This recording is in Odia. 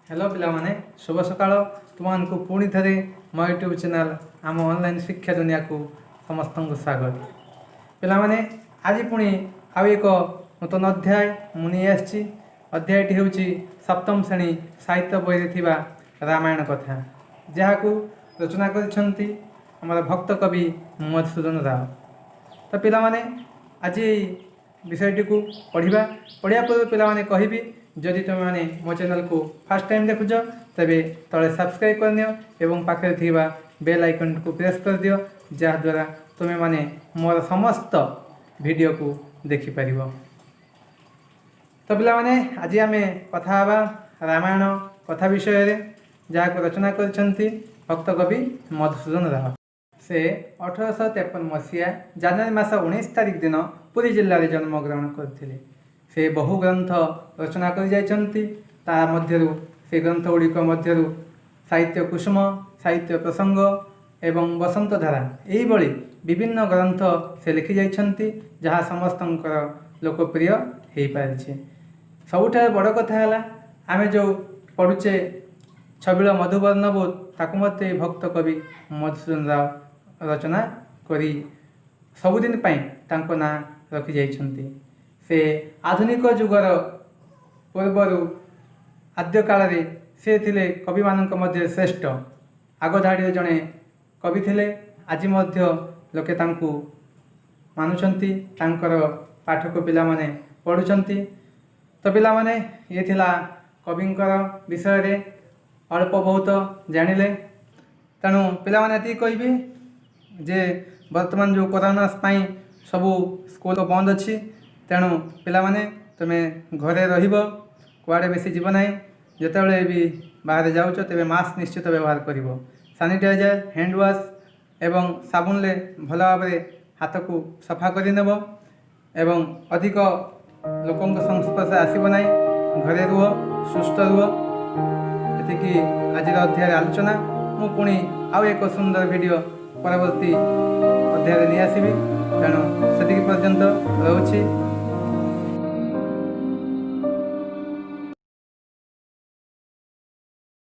ହ୍ୟାଲୋ ପିଲାମାନେ, ଶୁଭ ସକାଳ। ତୁମମାନଙ୍କୁ ପୁଣି ଥରେ ମୋ ୟୁଟ୍ୟୁବ୍ ଚ୍ୟାନେଲ୍ ଆମ ଅନଲାଇନ୍ ଶିକ୍ଷା ଦୁନିଆକୁ ସମସ୍ତଙ୍କୁ ସ୍ୱାଗତ। ପିଲାମାନେ, ଆଜି ପୁଣି ଆଉ ଏକ ନୂତନ ଅଧ୍ୟାୟ ମୁଁ ନେଇ ଆସିଛି। ଅଧ୍ୟାୟଟି ହେଉଛି ସପ୍ତମ ଶ୍ରେଣୀ ସାହିତ୍ୟ ବହିରେ ଥିବା ରାମାୟଣ କଥା, ଯାହାକୁ ରଚନା କରିଛନ୍ତି ଆମର ଭକ୍ତ କବି ମଧୁସୂଦନ ରାଓ। ତ ପିଲାମାନେ, ଆଜି ଏଇ ବିଷୟଟିକୁ ପଢ଼ିବା। ପଢ଼ିବା ପୂର୍ବରୁ ପିଲାମାନେ, କହିବି, ଯଦି ତୁମେମାନେ ମୋ ଚ୍ୟାନେଲକୁ ଫାର୍ଷ୍ଟ ଟାଇମ୍ ଦେଖୁଛ, ତେବେ ତଳେ ସବସ୍କ୍ରାଇବ୍ କରିନିଅ ଏବଂ ପାଖରେ ଥିବା ବେଲ୍ ଆଇକନ୍ଟିକୁ ପ୍ରେସ୍ କରିଦିଅ, ଯାହାଦ୍ୱାରା ତୁମେମାନେ ମୋର ସମସ୍ତ ଭିଡ଼ିଓକୁ ଦେଖିପାରିବ। ତ ପିଲାମାନେ, ଆଜି ଆମେ କଥା ହେବା ରାମାୟଣ କଥା ବିଷୟରେ, ଯାହାକୁ ରଚନା କରିଛନ୍ତି ଭକ୍ତ କବି ମଧୁସୂଦନ ରାଓ। ସେ 1853 ମସିହା ଜାନୁଆରୀ ମାସ 19 ତାରିଖ ଦିନ ପୁରୀ ଜିଲ୍ଲାରେ ଜନ୍ମଗ୍ରହଣ କରିଥିଲେ। ସେ ବହୁ ଗ୍ରନ୍ଥ ରଚନା କରିଯାଇଛନ୍ତି। ତା ମଧ୍ୟରୁ, ସେ ଗ୍ରନ୍ଥ ଗୁଡ଼ିକ ମଧ୍ୟରୁ ସାହିତ୍ୟ କୁସୁମ, ସାହିତ୍ୟ ପ୍ରସଙ୍ଗ ଏବଂ ବସନ୍ତ ଧାରା, ଏଇଭଳି ବିଭିନ୍ନ ଗ୍ରନ୍ଥ ସେ ଲେଖି ଯାଇଛନ୍ତି, ଯାହା ସମସ୍ତଙ୍କର ଲୋକପ୍ରିୟ ହେଇପାରିଛି। ସବୁଠାରୁ ବଡ଼ କଥା ହେଲା, ଆମେ ଯେଉଁ ପଢ଼ୁଛେ ଛବିଳ ମଧୁବର୍ଣ୍ଣବୋଧ, ତାକୁ ମଧ୍ୟ ଏହି ଭକ୍ତ କବି ମଧୁସୂଦନ ରାଓ ରଚନା କରି ସବୁଦିନ ପାଇଁ ତାଙ୍କ ନାଁ ରଖିଯାଇଛନ୍ତି। ସେ ଆଧୁନିକ ଯୁଗର ପୂର୍ବରୁ ଆଦ୍ୟକାଳରେ ସେ ଥିଲେ କବିମାନଙ୍କ ମଧ୍ୟରେ ଶ୍ରେଷ୍ଠ, ଆଗ ଧାଡ଼ିରେ ଜଣେ କବି ଥିଲେ। ଆଜି ମଧ୍ୟ ଲୋକେ ତାଙ୍କୁ ମାନୁଛନ୍ତି, ତାଙ୍କର ପାଠକୁ ପିଲାମାନେ ପଢ଼ୁଛନ୍ତି। ତ ପିଲାମାନେ, ଇଏ ଥିଲା କବିଙ୍କର ବିଷୟରେ ଅଳ୍ପ ବହୁତ ଜାଣିଲେ। ତେଣୁ ପିଲାମାନେ, ଏତିକି କହିବି ଯେ ବର୍ତ୍ତମାନ ଯେଉଁ କରୋନା ପାଇଁ ସବୁ ସ୍କୁଲ ବନ୍ଦ ଅଛି, ତେଣୁ ପିଲାମାନେ, ତୁମେ ଘରେ ରହିବ, କୁଆଡ଼େ ବେଶୀ ଯିବ ନାହିଁ। ଯେତେବେଳେ ବି ବାହାରେ ଯାଉଛ, ତେବେ ମାସ୍କ ନିଶ୍ଚିତ ବ୍ୟବହାର କରିବ। ସାନିଟାଇଜର, ହ୍ୟାଣ୍ଡ ୱାଶ୍ ଏବଂ ସାବୁନରେ ଭଲ ଭାବରେ ହାତକୁ ସଫା କରିନେବ ଏବଂ ଅଧିକ ଲୋକଙ୍କ ସଂସ୍ପର୍ଶରେ ଆସିବ ନାହିଁ। ଘରେ ରୁହ, ସୁସ୍ଥ ରୁହ। ଏତିକି ଆଜିର ଅଧ୍ୟାୟରେ ଆଲୋଚନା। ମୁଁ ପୁଣି ଆଉ ଏକ ସୁନ୍ଦର ଭିଡ଼ିଓ ପରବର୍ତ୍ତୀ ଅଧ୍ୟାୟରେ ନେଇ ଆସିବି। ତେଣୁ ସେତିକି ପର୍ଯ୍ୟନ୍ତ ରହୁଛି।